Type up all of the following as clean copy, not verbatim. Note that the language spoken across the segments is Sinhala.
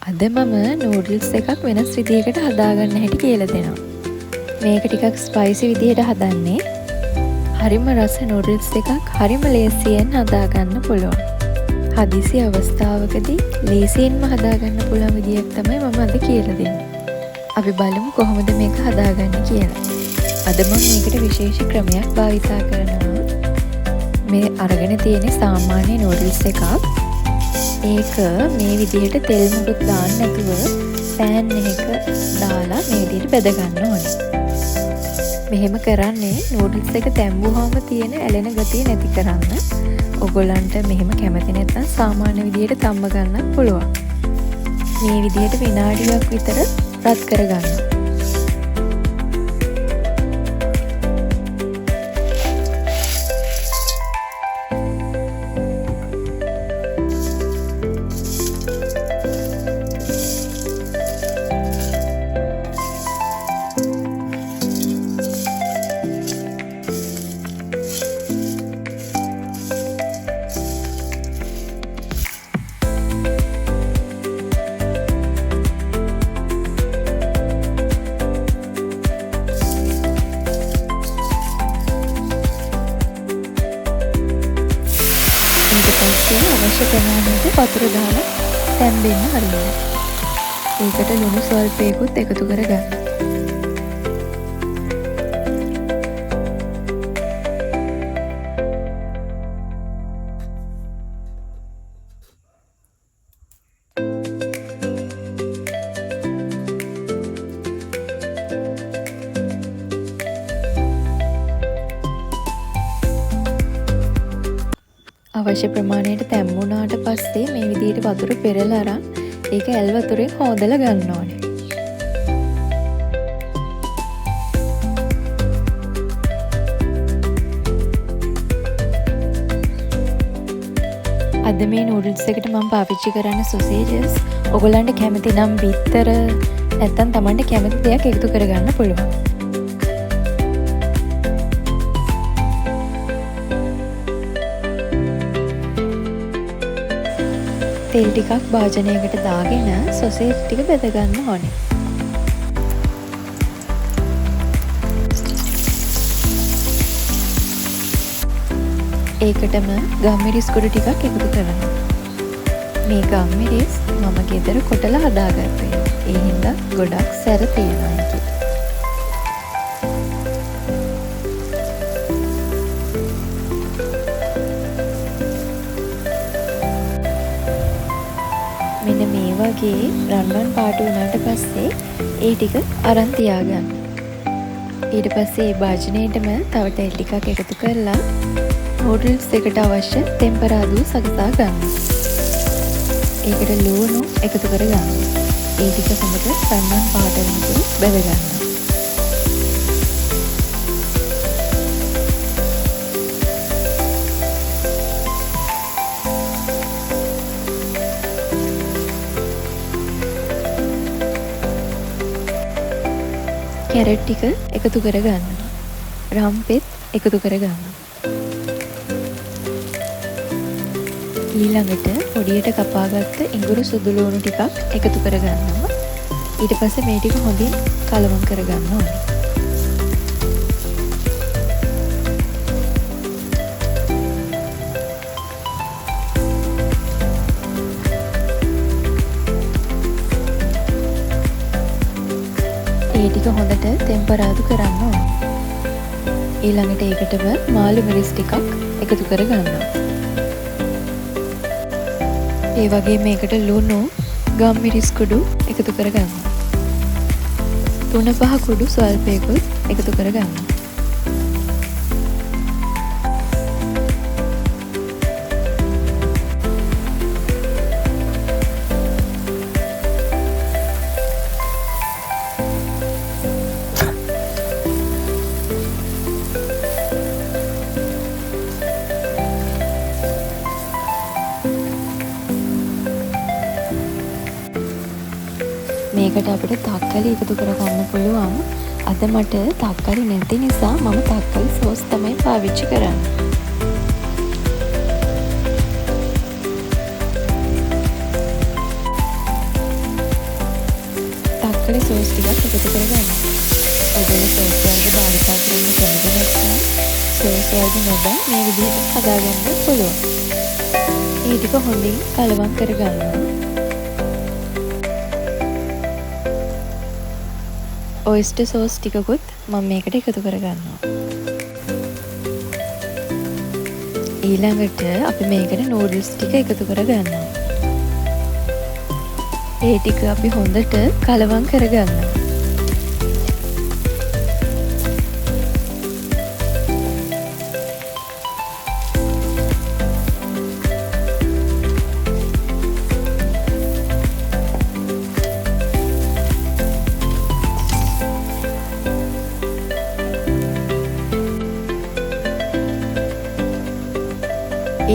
අද මම නූඩල්ස් එකක් වෙනස් විදිහකට හදාගන්න හැටි කියලා දෙනවා. මේක ටිකක් ස්පයිසි විදිහට හදන්නේ. හරිම රස නූඩල්ස් එකක් හරිම ලේසියෙන් හදාගන්න පුළුවන්. හදිසි අවස්ථාවකදී ලේසියෙන්ම හදාගන්න පුළුවන් විදිහක් තමයි මම අද කියලා දෙන්නේ. අපි බලමු කොහොමද මේක හදාගන්නේ කියලා. අද මම මේකට විශේෂ ක්‍රමයක් භාවිතා කරනවා. මේ අරගෙන තියෙන සාමාන්‍ය නූඩල්ස් එකක්. ඒක මේ විදිහට තෙල් මුකුත් දාන්න නැතුව පෑන් එකක දාලා මේ විදිහට බෙද ගන්න ඕනේ. මෙහෙම කරන්නේ නූඩල්ස් එක තැඹුවාම තියෙන ඇලෙන ගතිය නැති කරන්න. ඔයගොල්ලන්ට මෙහෙම කැමති නැත්නම් සාමාන්‍ය විදිහට තම්බ ගන්නත් පුළුවන්. මේ විදිහට විනාඩියක් විතර රත් කරගන්න. ඊට පස්සේ අවශ්‍ය ප්‍රමාණයට වතුර දාලා තැම්බෙන්න හරින්න. ඒකට ලුණු ස්වල්පයකුත් එකතු කරගන්න. අවශ්‍ය ප්‍රමාණයට තැම්බුණාට පස්සේ මේ විදිහට වතුර පෙරලා අරන් ඒක ඇල් වතුරෙන් හෝදලා ගන්න ඕනේ. අද මේ නූඩල්ස් එකට මම පාවිච්චි කරන්න සොසේජස්. ඔයගොල්ලන්ට කැමති නම් බිත්තර නැත්නම් Tamanට කැමති දෙයක් එකතු කරගන්න පුළුවන්. තෙල් ටිකක් භාජනයකට දාගෙන සොසේජ් ටික බෙද ගන්න ඕනේ. ඒකටම ගම්මිරිස් කුඩු ටිකක් එකතු කරනවා. මේ ගම්මිරිස් මම ගෙදර කොටලා හදාගත්තේ. ඒ හින්දා ගොඩක් සැර තියෙනවා ඒකේ. මෙන්න මේ වගේ රන්වන් පාට වුණාට පස්සේ ඒ ටික අරන් තියාගන්න. ඊට පස්සේ ඒ භාජනයටම තව තෙල් ටිකක් එකතු කරලා නූඩල්ස් එකට අවශ්‍ය තෙම්පරාදුව සකසා ගන්න. ඒකට ලුණු එකතු කරගන්න. ඒ ටික හොඳට රන්වන් පාට වෙනතුරු බෙද ගන්න. කැරට් ටික එකතු කරගන්නවා. රම්පෙත් එකතු කරගන්නවා. ඊළඟට පොඩියට කපාගත්ත ඉඟුරු සුදු ලුණු ටිකක් එකතු කරගන්නවා. ඊට පස්සේ මේ ටික හොඳින් කලවම් කරගන්න ඕනේ. ඒ ටික හොඳට තෙම්පරාදු කරන්න ඕනේ. ඊළඟට ඒකටම මාළු මිරිස් ටිකක් එකතු කරගන්නවා. ඒ වගේම මේකට ලුණු, ගම් මිරිස් කුඩු එකතු කරගන්නවා. 3-5 කුඩු ස්වල්පයකුත් එකතු කරගන්නවා. මේකට අපිට තක්කලි එකතු කරගන්න පුළුවන්. අද මට තක්කලි නැති නිසා මම තක්කලි සෝස් තමයි පාවිච්චි කරන්නේ. තක්කලි සෝස් ටිකක් එකතු කරගන්නවා. ඔයගොල්ලෝ සෝස් වර්ග භාවිතා කරන්න කැමති නැත්නම් සෝස් වර්ග නොදා මේ විදිහට හදාගන්න පුළුවන්. ඒ ටික හොඳින් කලවම් කරගන්නවා. ඔයිස්ටර් සෝස් ටිකකුත් මම මේකට එකතු කරගන්නවා. ඊළඟට අපි මේකට නූඩල්ස් ටික එකතු කරගන්නවා. ඒ ටික අපි හොඳට කලවම් කරගන්නවා.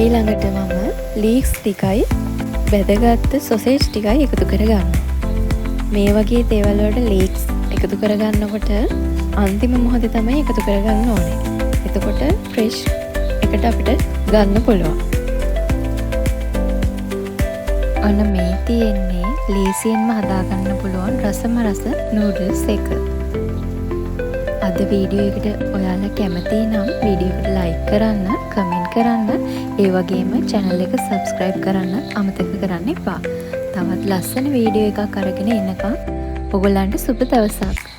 ඊළඟට මම ලීක්ස් ටිකයි බැදගත්ත සොසේජ් ටිකයි එකතු කරගන්නවා. මේ වගේ දේවල් වලට ලීක්ස් එකතු කරගන්නකොට අන්තිම මොහොතේ තමයි එකතු කරගන්න ඕනේ. එතකොට ෆ්‍රෙෂ් එකට අපිට ගන්න පුළුවන්. ඔන්න මේ තියෙන්නේ ලේසියෙන්ම හදාගන්න පුළුවන් රසම රස නූඩල්ස් එක. අද වීඩියෝ එකට ඔයාලා කැමති නම් වීඩියෝ එකට ලයික් කරන්න, කමෙන්ට් කරන්න, ඒ වගේම චැනල් එක සබ්ස්ක්‍රයිබ් කරන්න අමතක කරන්න එපා. තවත් ලස්සන වීඩියෝ එකක් අරගෙන එනකම් ඔයගොල්ලන්ට සුබ දවසක්.